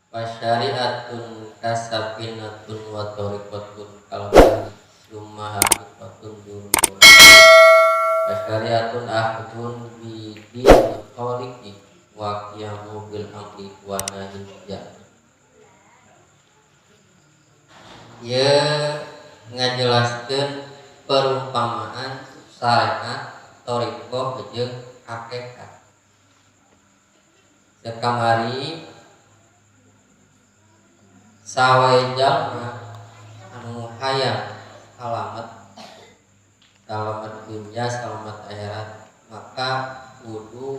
Wasyariatun kasabinatun wa tariqatun kalbahri summa haqiqatun durun. Wasyariatun ahdun bi dinil khaliqi wa qiyamu bil amri wa nahyi. Ya ngajelaskeun perumpamaan syariat thariqah jeung hakikat. Sakamari sawae jalma anu hayang salamet, salamet dunya, salamet akhirat, maka kudu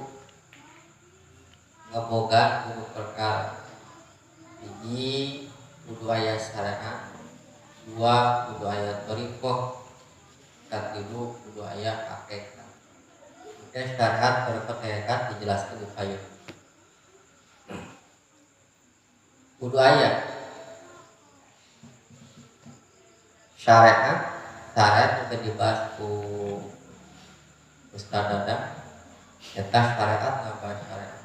ngebogaan kudu perkara. Hiji kudu aya syariat, dua kudu aya thariqah, katilu kudu aya hakikat. Oke, syariat, thariqah, hakikat dijelaskan di payun. Kudu aya syariat, syariat itu dibahas ku Ustaz Dadang. Eta syariat ngabahas syariat.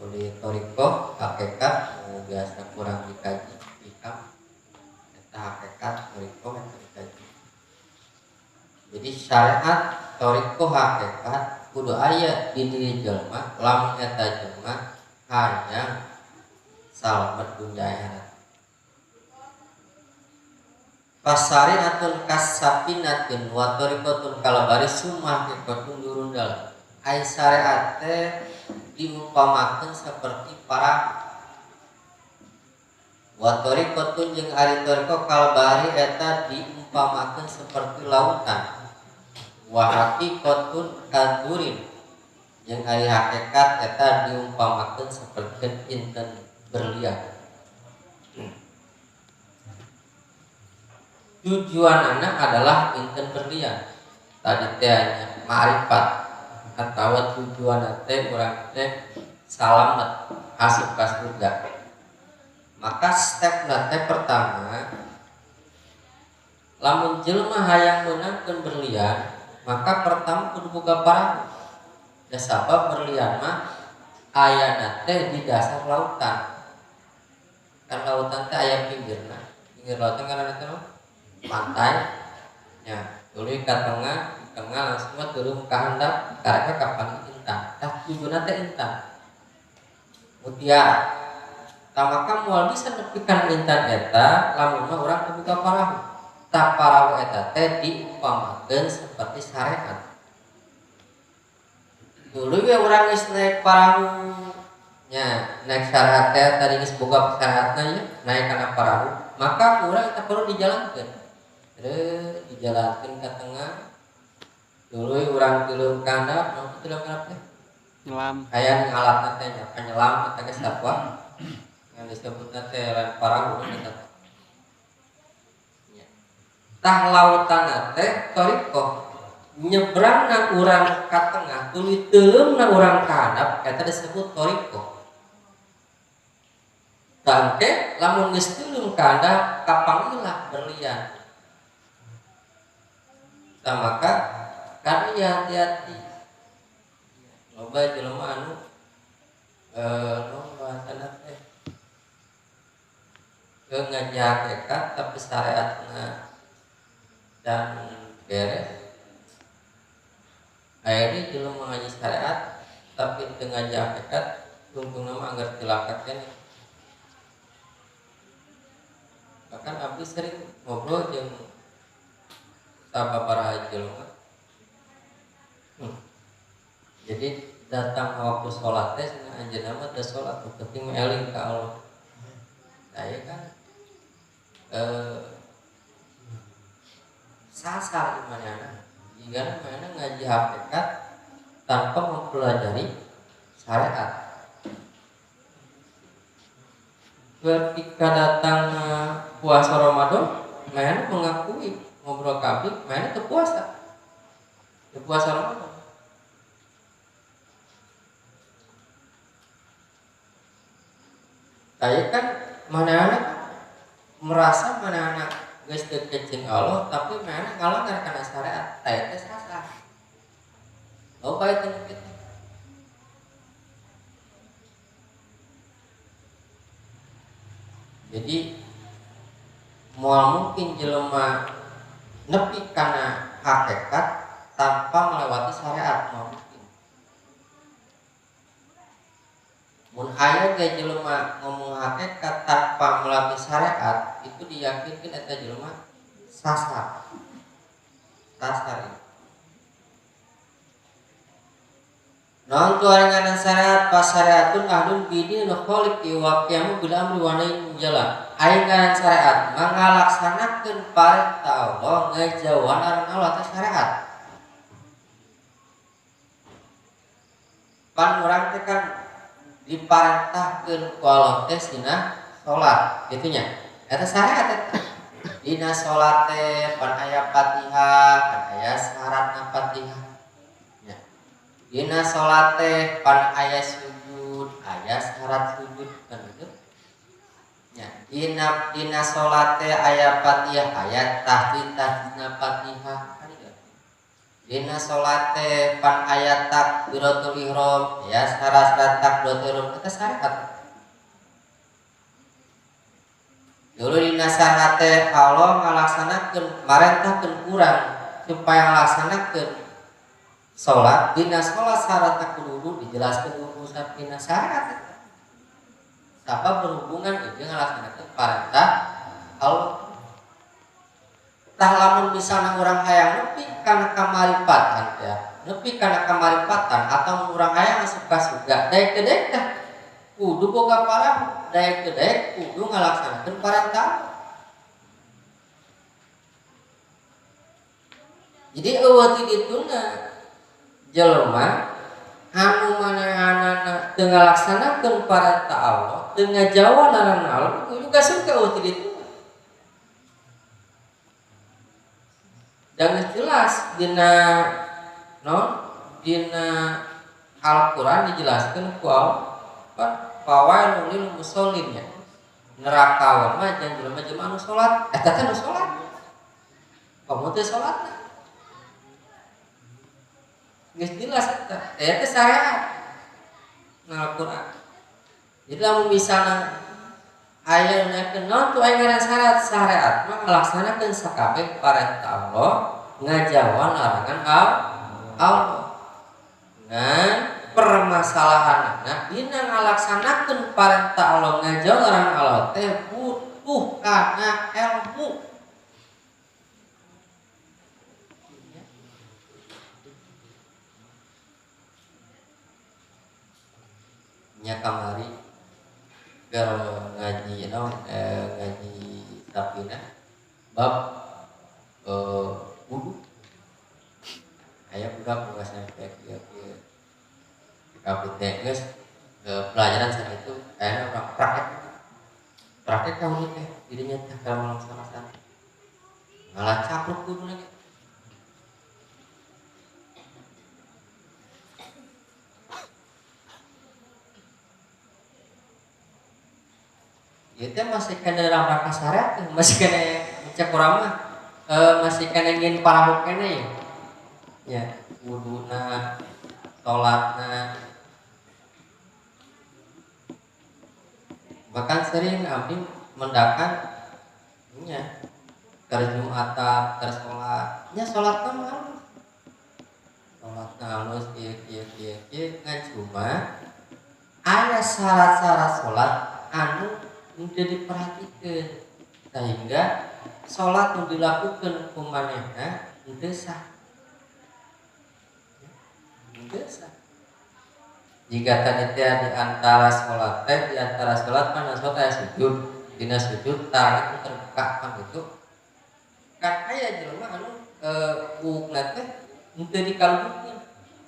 Uli thariqah, hakikat nu biasa kurang dikaji hikam. Eta hakikat thariqah eta dikaji. Jadi syariat, thariqah, hakikat kudu aya di diri jelema lamun eta jelema hayang salamet dunya akhirat. Pasariatun kasapinatin wa tariqatun kalabari summa haqiqatun durun dalam. Ai syariat teh diumpamakeun seperti para wa tariqatun jeung ari tariqah kalabari eta diumpamakeun seperti lautan. Wa haqiqatun kadurin jeung ari hakikat eta diumpamakeun seperti inten berlian. Tujuan anak adalah inten berlian. Tadi teh nya ma'rifat atau tujuan teh urang teh salamet asup ka surga. Maka step teh pertama, lamun jelema hayang meunangkeun berlian, maka pertama kudu boga parahu. Da sabab berlian mah ayana teh di dasar lautan. Kan lautan teh aya pinggirna. Pinggir lautan kan ada teh pantai. Ya, tuluy ka tengah, di tengah langsung mah turun ka handap, kareka kapan intan. Tah tujuanna teh intan. Mutiara. Tah maka moal bisa nepikan intan eta lamun mah urang teu boga parahu. Tah parahu eta teh diumpamakeun seperti syariat. Tuluy we urang geus naik parahu nya, naik syariat teh tadi geus boga syariatna nya, naik kana parahu, maka urang teh perlu dijalankeun. Terus dijalankeun ka tengah. Tuluy urang tilu ka handap, naon tilu ka handap teh? Nyelam. Aya alatna teh nya, penyelam eta geus sapua. Yang disebutna teh lain parahu eta teh. Tah lautan teh thariqah nyebrangna urang ka tengah tuluy teuleumna urang ka handap eta disebut thariqah. Tangke lamun geus teuleum ka handap kapanggihlah berlian. Tah maka kan ieu hati-hati. Loba jelema anu nu bahasana teh ke ngaji hakikat tapi syariatna dan beres. Akhirnya jelema ngaji syariat tapi teu ngaji hakikat tungtungna mah anggar cilaka keneh. Bahkan abdi sering ngobrol jeung sababaraha jelema. Jadi datang waktu sholat teh cenah anjeunna mah teu sholat, nu penting mah eling ka Allah. Saya kan sasar imanana. Jika mana ngaji hakikat tanpa mempelajari syariat. Ketika datang puasa Ramadan, mana mengakui ngobrol kabeh, mana teu puasa. Teu puasa Ramadan. Saya kan mana anak merasa mana anak geus deket jeung Allah, tapi mana ngalanggar kana syariat, tah teh sasar. Loba eta nu kitu. Jadi moal mungkin jelema nepi kana hakikat tanpa melewati syariat, moal mungkin. Mun aya ge jelema ngomong hakikat tanpa melalui syariat, itu diyakinkan eta jelema sasar. Sasar ini. Non tuaringanan syariat pasyariatun ahlun bidin khaliqi wa qiyamu bil amri wa nahyi jalan. Aing ngaran syariat ngalaksanakeun parentah Allah ngajauhan larangan Allah teh syariat. Pan urang teh kan diparentahkeun ku Allah teh sina salat kitu nya. Eta syariat eta. Dina salat teh pan aya Fatihah, pan aya syaratna Fatihah. Dina salat teh pan aya sujud, aya syarat sujud kan gitu. Nya, dina salat teh aya Fatihah, aya tahdid tahdidna Fatihah kan gitu. Dina salat teh pan aya takbiratul ihram, aya syarat-syarat takbiratul ihram eta syariat. Dulu dina syariat teh Allah ngalaksanakeun marentahkeun urang supaya ngalaksanakeun salat, dina salat syaratna kudu dijelaskeun urusan dina syariat eta. Sabab berhubungan jeung ngalaksanakeun parentah Allah. Tah lamun misalna urang hayang nepi kana kamaripatan ya, nepi kana kamaripatan atau urang hayang asup ka surga, daek teu daek tah kudu boga parahu, daek teu daek kudu ngalaksanakeun parentah. Jadi eueuh ti dituna jelema anu manehanana teu ngalaksanakeun parentah Allah, teu ngajauhan larangan Allah, kudu ka surga eueuh ti ditu. Dan jelas dina non dina Al-Qur'an dijelaskeun ku Allah fawailul lil musallin nya. Neraka mah jangan jelema-jelema anu salat, eta teh nu salat. Komo teu salatna. Geus jelas eta, eta teh syariat Al-Qur'an. Jadi lamun misalna aya nu naikeun naon tuh aya ngaran syariat, syariat mah ngalaksanakeun sakabeh parentah Allah, ngajauhan larangan Allah. Nah, permasalahanna dina ngalaksanakeun parentah Allah ngajauhan larangan Allah teh butuh kana ilmu. Nya kamari keur ngaji naon, ngaji Safina bab wudu. Aya budak nu SMP kieu kieu. Kabeh geus pelajaran saat itu kayaknya orang praktek. Praktek ka wudu teh dirinya teh kalau melaksanakan. Ngalah capruk kudu lagi. Ieu teh masih kena dalam rangka syariat, masih kena cek urang mah, masih kena ngin parahu kene ya. Ya, wuduna, salatna. Bahkan sering abdi mendakan nya keur Jumatan, keur salat. Nya salatna mah halus. Salatna halus kieu kieu kieu kieu ngan cuma aya syarat-syarat salat anu henteu diperhatikeun sehingga salat nu dilakukeun ku manehna henteu sah. Henteu sah. Jika tadi teh di antara salat teh, di antara salat kan salat aya sujud, dina sujud tangan terbuka kan gitu. Kan aya jelema anu buukna teh henteu dikaluhurkeun.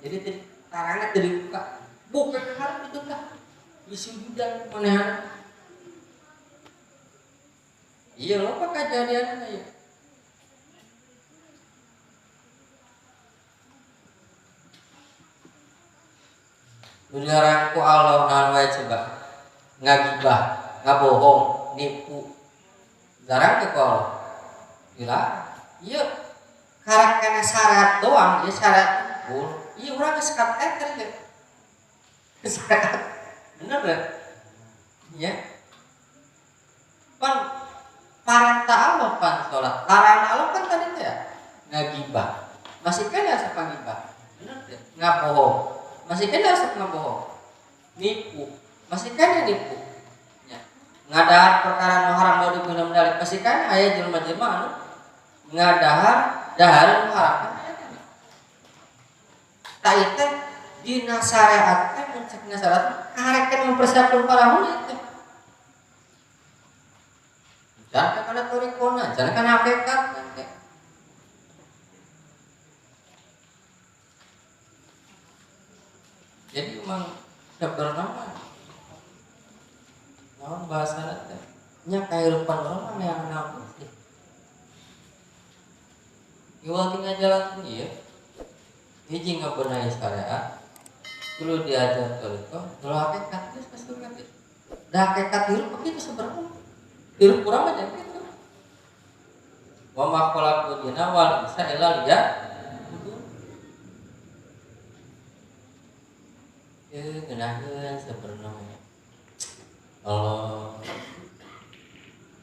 Jadi teh tarangna teu dibuka. Buka ka hareup itu tah. Disujudan manehna. Iya loh, apa kejadiannya ya? Dilarang ku Allah naon wae coba. Ngagibah, ngabohong, nipu. Dilarang teh ku Allah. Dilarang. Iya, karek kana syarat doang, ieu syarat unggul. Iya urang geus kateter ieu. Syarat. Bener teh? Iya. Parentah Allah pan salat. Larangan Allah kan tadi teh ngagibah. Masih kan asup ngagibah. Bener teh? Ngabohong. Masih kan asup ngabohong. Nipu. Masih kan nipu. Nya. Ngadahar perkara nu haram mau digunakan dalik. Masih kan aya jelema-jelema anu ngadahar dahar nu haram kan aya kan. Tah ieu teh dina syariat teh mun cek dina syariat karek kan mempersiapkan parahuna teh. Jangan kana torikona, jangan kana hakikat teh. Jadi emang sebenarnya naon bahasana teh nya kahirupan urang mah neangan naon sih. Iwal tinggal jalan ieu hiji ngabenahi syariat kudu diajar torikoh, kudu hakikat geus ka surga teh. Da hakikat hirup begitu sebenarnya. Hirup urang mah jadi kitu. Wa ma khalaqtul jinna wal insa illa liya'budun. Ngeunaheun sebenarnya. Allah.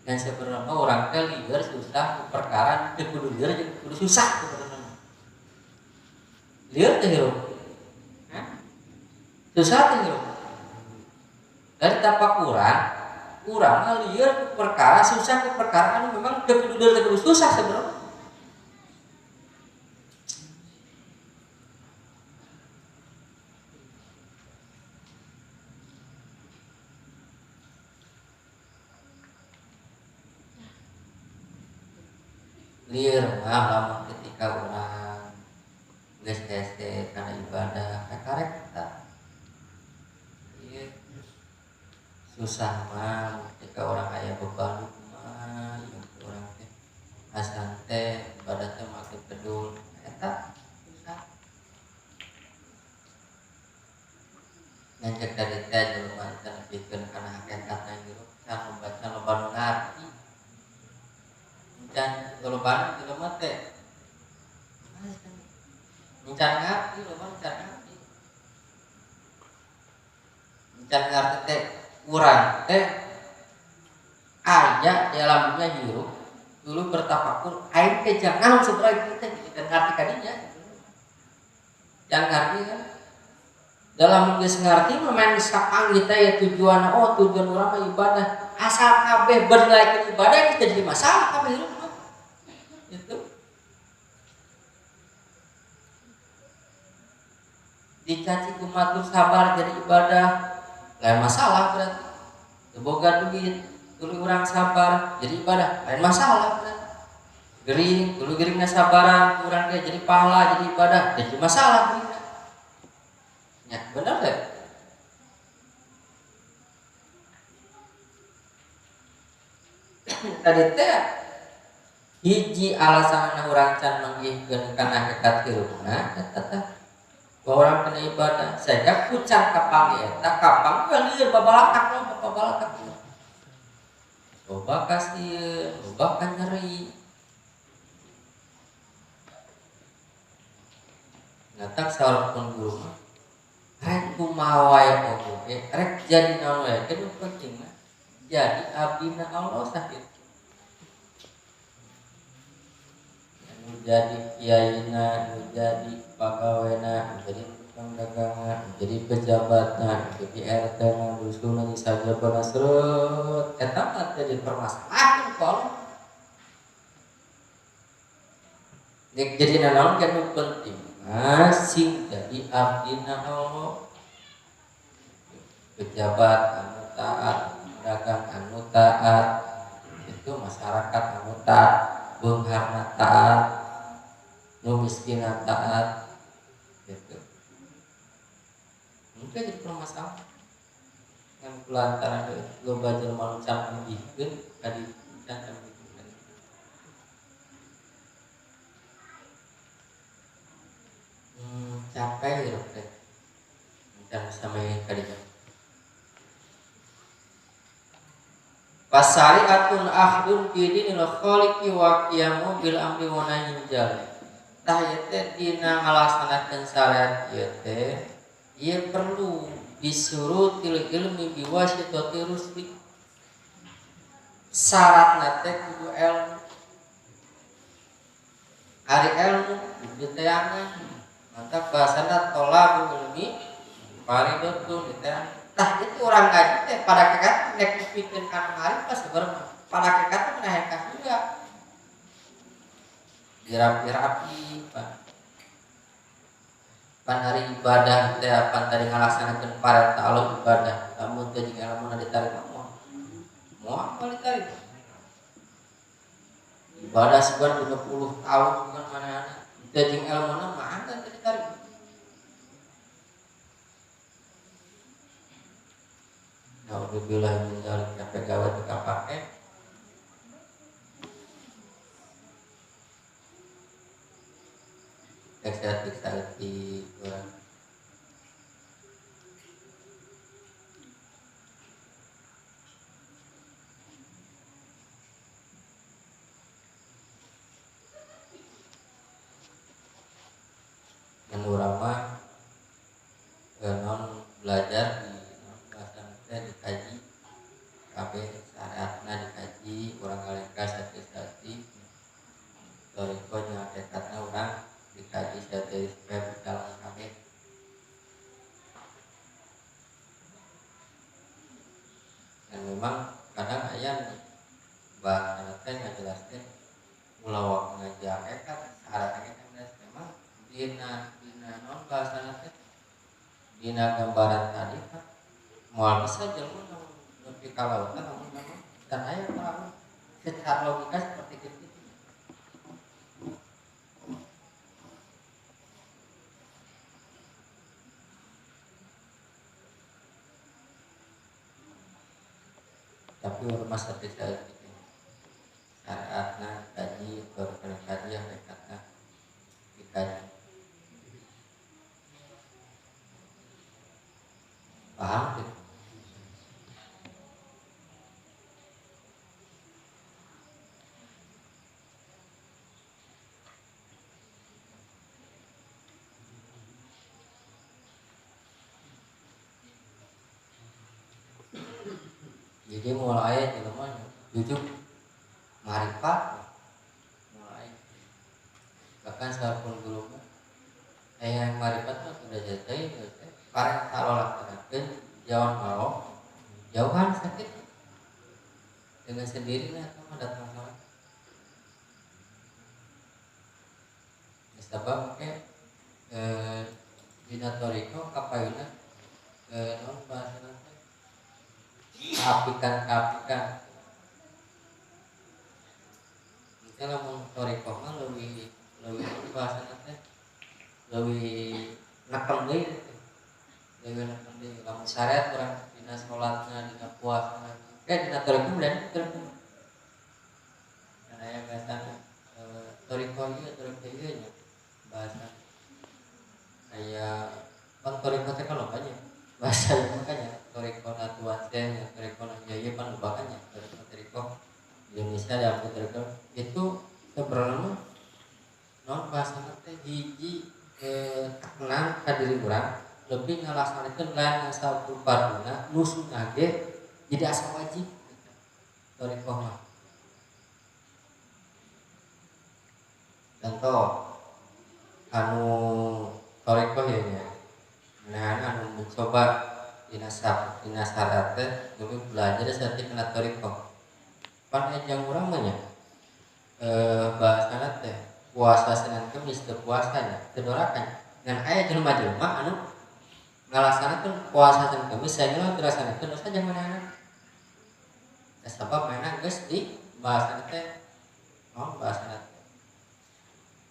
Dan sebenarnya orang teh lieur susah perkara teu kudu lieur jeung kudu susah sebenarnya. Lieur teh hirup. Hah? Susah teh hirup. Dari tapakuran urang mah lieur ku perkara susah ku perkara anu memang teu kudu lieur teu kudu susah sebenarnya. Lieur mah lamun ketika urang geus hese kana ibadah kakarek eta. Ieu susah mah ketika orang aya beban mah ieu urang teh asan teh ibadah teh make pedul eta susah. Ngan cek tadi teh jelema teh nepikeun kana hakikatna hirup can loba can loba nu ngarti. Can loba jelema teh can ngarti loba can ngarti. Can ngarti teh urang teh aya di alamnya hirup dulu bertafakur aing teh jangan sebenarnya teh can ngarti kadinya. Can ngarti kan dalam geus ngarti mah main geus kapanggih teh ya tujuan oh tujuan urang mah ibadah asal kabeh bernilai ibadah geus jadi masalah kabeh hirup mah. Gitu. Dicaci kumatur sabar jadi ibadah lain masalah berarti. Teu boga duit tuluy urang sabar jadi ibadah lain masalah berarti. Gering tuluy geringna sabaran urang teh jadi pahala jadi ibadah jadi masalah geringna. Ya, benar teh? Tadi teh hiji alasan urang can manggihkeun kana hakikat hirupna eta teh bahwa orang kena ibadah sehingga kucang kapanggih eta kapang we lieur babalatak lo babalatak loba kasieun loba ka nyeri ngatak saur pun guru mah rek kumaha wae oge rek jadi naon wae ge nu penting mah jadi abdina Allah sakitu nu jadi kiaina nu jadi pagawena nu jadi tukang dagangan nu jadi pejabatna nu jadi RT na dusunna nu sajabana sreut eta mah teh jadi permasalahan kalau rek jadi nanaon ge nu penting masih jadi abdina Allah pejabat anu taat pedagang anu taat itu masyarakat anu taat beungharna taat nu miskinna taat gitu mungkin jadi permasalahan yang kulantaran loba jelema nu can manggihkeun ka ditu can manggihkeun capek hirup teh can bisa main ka ditu. Pasariatun akhdun fi dinil khaliqi wa qiyamu bil amri wa nahyin jali. Tah ieu teh dina ngalaksanakeun syariat ieu teh ieu perlu disurutil ilmi biwasitati rusli. Syaratna teh kudu ilmu. Ari ilmu kudu diteangan. Mantap bahasana tolabul ilmi faridatun diteangan. Tah itu orang ngaji teh pada hakikat nek dipikeun kana marifat sebenarnya pada hakikat teh mah ka surga. Dirapi-rapi pan hari ibadah teh pan tadi ngalaksanakeun parentah Allah ibadah lamun teh jeung ilmuna ditarik mah moal ditarik. Ibadah sebulan 20 tahun bukan mana-mana teh jeung ilmuna mah teh ditarik. Nauzubillah min dzalik sampai gawe teu kapake. Saeutik urang. Yang urang mah non belajar di non bahasa teh dikaji kabeh syariatna dikaji urang ngalengkah saeutik-saeutik thoriqoh jeung hakikatna urang dikaji saeutik supaya berjalan kabeh. Dan memang kadang aya bahasa teh ngajelaskeun ulah waktu ngaji hakikat syarat hakikat memang dina non bahasa teh dina gambaran tadi Pak moal bisa jelema nepi ka lautan lamun memang dan aya perahu secara logika seperti itu. Tapi rumah sakit syariatna kaji berkaji hakikatna dikaji. Paham gitu? Jadi mulai jelema jujur marifat mulai bahkan sampun guru mah aya marifat mah sudah jadi pareng laksanakeun jauhan mau jauhan sakit dengan sendirinya atau datang sama sebab ke dina thoriqoh kapayuna naon bahasana apikan-apikan. Mungkin lamun thoriqoh mah leuwih bahasana teh leuwih nekem deui leuwih nekem deui lamun syariat urang dina salatna dina puasana dina thoriqoh dan thoriqoh kan aya bahasana thoriqoh ieu thoriqoh ieu nya bahasa aya pan thoriqoh teh kan loba nya bahasa ieu mah nya thoriqoh natuan teh nya thoriqoh ieu pan loba nya thoriqoh Indonesia da thoriqoh itu sebenarnya non bahasana teh hiji tekanan ka diri urang lebih ngalaksanakeun lain ngasal farduna nu sunnah ge jadi asa wajib thoriqoh mah. Contoh anu thoriqoh ieu nya nah anu mencoba dina syariat teh lebih belajar saeutik kana thoriqoh pan ejang urang mah nya bahasana teh puasa Senin Kemis teu puasa nya teu dorakan ngan aya jelema-jelema anu ngalaksanakeun puasa Senin Kemis saengga teu laksanakeun dosa jeung manehna sabab manehna geus di bahasana teh naon bahasana teh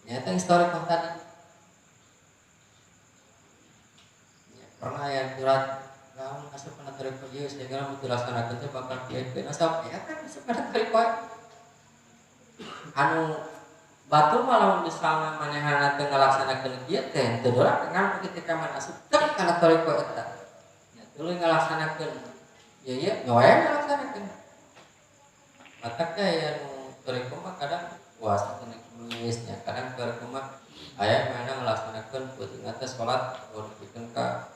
nya teh thoriqoh tadi nya pernah aya surat lamun asup kana thoriqoh ieu saengga lamun teu laksanakeun teh bakal kieu-kieu nasab ya kan asup kana thoriqoh anu batur mah lamun misalna manehna teu ngalaksanakeun kieu teh teu dorak ngan ketika man asup teh kana thoriqoh eta nya tuluy ngalaksanakeun ieu ieu nya wae ngalaksanakeun matak teh aya nu thoriqoh mah kadang puasa Senin Kemis nya kadang thoriqoh mah aya manehna ngalaksanakeun peutingna teh salat nepikeun ka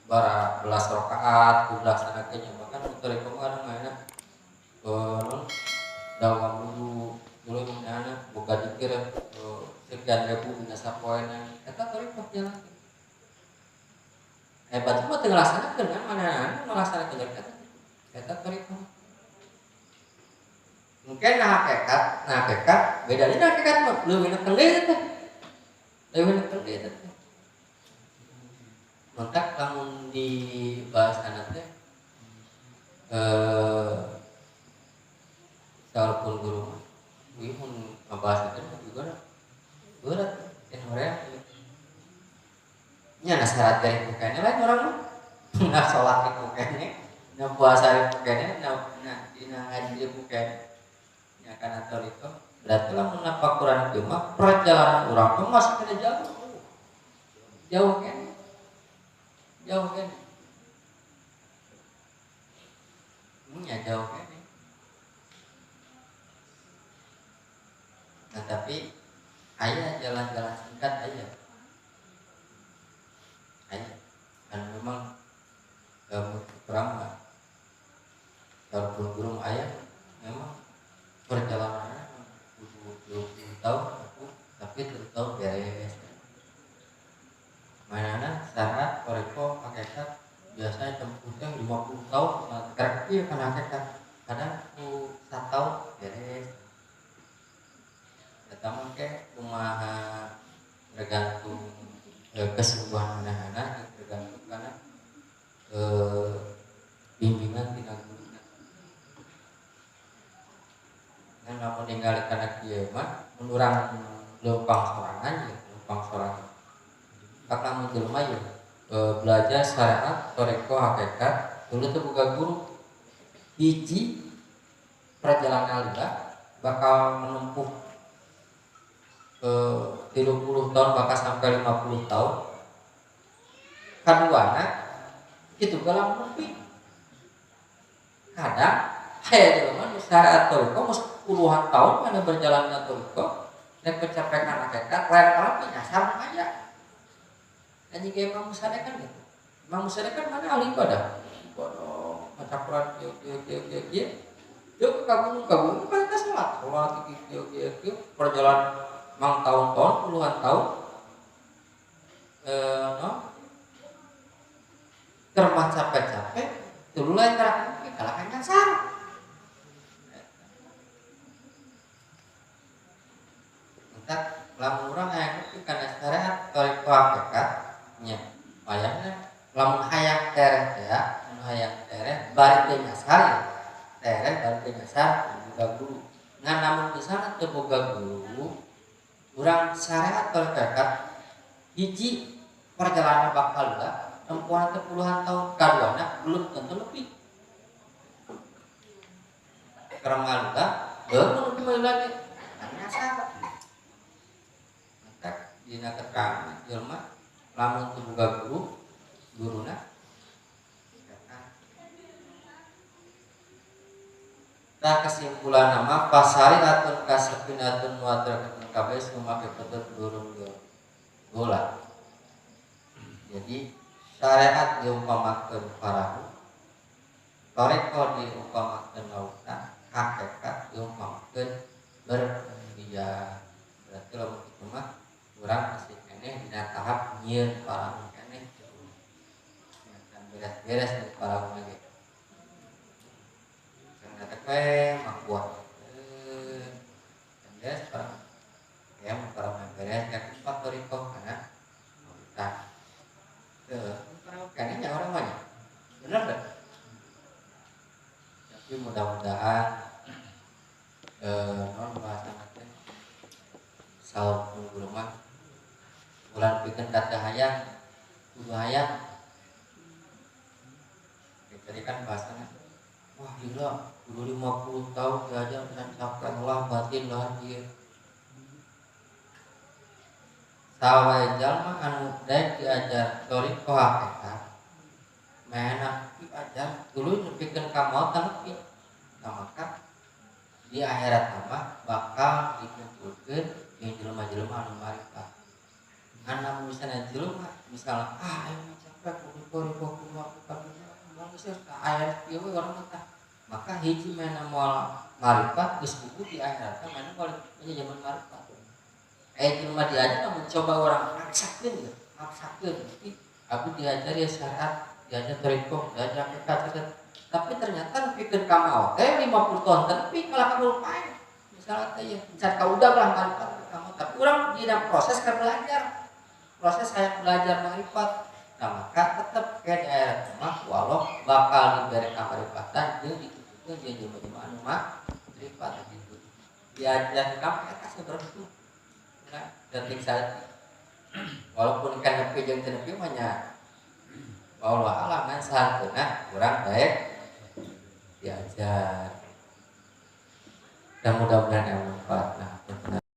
bara belas rakaat kudu laksanakeun nya bahkan thoriqoh mah kadang manehna Dawam dulu dulu mana boga dikir sekian ribu dina sapoena eta thoriqoh jalan. Hebat mah teu ngalaksanakeun kan manehna ngalaksanakeun eta thoriqoh. Mungkin nah hakikat beda deui hakikat mah leuwih neken deui teh. Leuwih neken deui teh. Mangka lamun dibahasana teh walaupun guru mah ieu mun ngabahas itu juga berat can hoream nya na syarat dari kene lain urang mah na salat di kene na puasa di kene na dina ngaji di kene nya kana thoriqoh berarti lamun napakuran ieu mah perjalanan urang teh masih kena jauh jauh kene jauh kene nya jauh kene. Nah, tapi aya jalan-jalan singkat aya. Aya. Kan memang kurang mah. Walaupun guru aya memang perjalanannya 20 tahun tapi 3 tahun beres. Manana syarat thoriqoh hakikat biasanya tempuhnya 50 tahun nah, karek ieu kana hakikat kadang ku 1 tahun beres. Eta mah ke kumaha tergantung kesungguhan manehna tergantung kana bimbingan tina guruna. Nah, lamun ningali kana kieu mah mun urang leumpang sorangan ya, leumpang sorangan. Pak lamun jelema ye belajar syariat thoriqoh hakikat dulu teu boga guru. Hiji perjalanan lila bakal menempuh 30 tahun bahkan sampai 50 tahun. Kaduana itu galang nepi. Kadang aya jelema nu syariat thoriqoh geus puluhan tahun mana berjalanna thoriqoh rek mencapai kana hakikat lain kalami nyasar aya. Anjing ge Imam Musade kan gitu. Imam Musade kan mana ahli ibadah. Ibadah maca Quran kieu kieu kieu kieu kieu. Deuk ka gunung kan teh salat. Salat kieu kieu kieu perjalanan mang tahun-tahun puluhan tahun no keur capek-capek tuluy lain terakhir kalah nyasar. Entak lamun urang hayang nepi kana syariat thoriqoh hakikat nya wayahna lamun hayang tereh teh mun hayang tereh bari teu nyasar ya tereh bari teu nyasar boga guru ngan lamun misalna teu boga guru urang syariat thoriqoh hiji perjalanan bakal leulah tempuhan teh puluhan tahun kaduana belum tentu lebih keur ngalulah beuh lebih mah lagi nyasar. Maka dina keterangan jelema lamun teu boga guru guruna tah kesimpulan nama pasariatun kasepinatun muadrakatun kabeh sumake ketut burung bola. Jadi syariat diumpamakeun parahu, thoriqoh diumpamakeun lautan, hakikat diumpamakeun berlian. Berarti lamun kitu mah urang masih keneh dina tahap nyieun parahu keneh. Kan beres-beres di parahu ge. Kan teh mah buah. Beres parahu. Ya mun parahu beres kan empat thoriqoh kana lautan. Teuh, kayaknya orang banyak. Benar enggak? Tapi mudah-mudahan non bahasa teh saur guru mah ulah pikeun kata hayang kudu hayang. Tadi kan bahasanya wah gila, kudu 50 tahun diajar dan capek lah batin lah ieu. Sawae jalma anu daek diajar thoriqoh hakikat menak diajar tuluy nepikeun ka maot nepi. Nah, maka di akhirat mah bakal dikumpulkeun jeung jelema-jelema anu marifat. Ngan lamun misalnya jelema misalnya ayo capek kudu thoriqoh kudu hakikat moal geus ka aya kieu we urang mah tah. Maka hiji mana moal marifat geus buku di akhirat mana moal punya zaman marifat. Jelema diajar lamun coba orang maksakeun ya, maksakeun. Jadi aku diajar ya syariat, diajar thoriqoh, diajar hakikat, tapi ternyata nepikeun ka maot teh 50 tahun tapi kalah kabur pae. Misalnya teh ya, can kaudag lah marifat ka maot, tapi urang dina proses keur belajar. Proses saya belajar marifat. Nah, maka tetep ke di akhirat mah walau bakal diberi kamarifatan jeung dituturkeun jeung jelema-jelema anu marifat gitu. Diajar ka eta saberapa nah, penting saat walaupun kan nepi jeung teu nepi mah nya wallahu alam kan sahanteuna kurang baik diajar. Dan mudah-mudahan yang manfaat.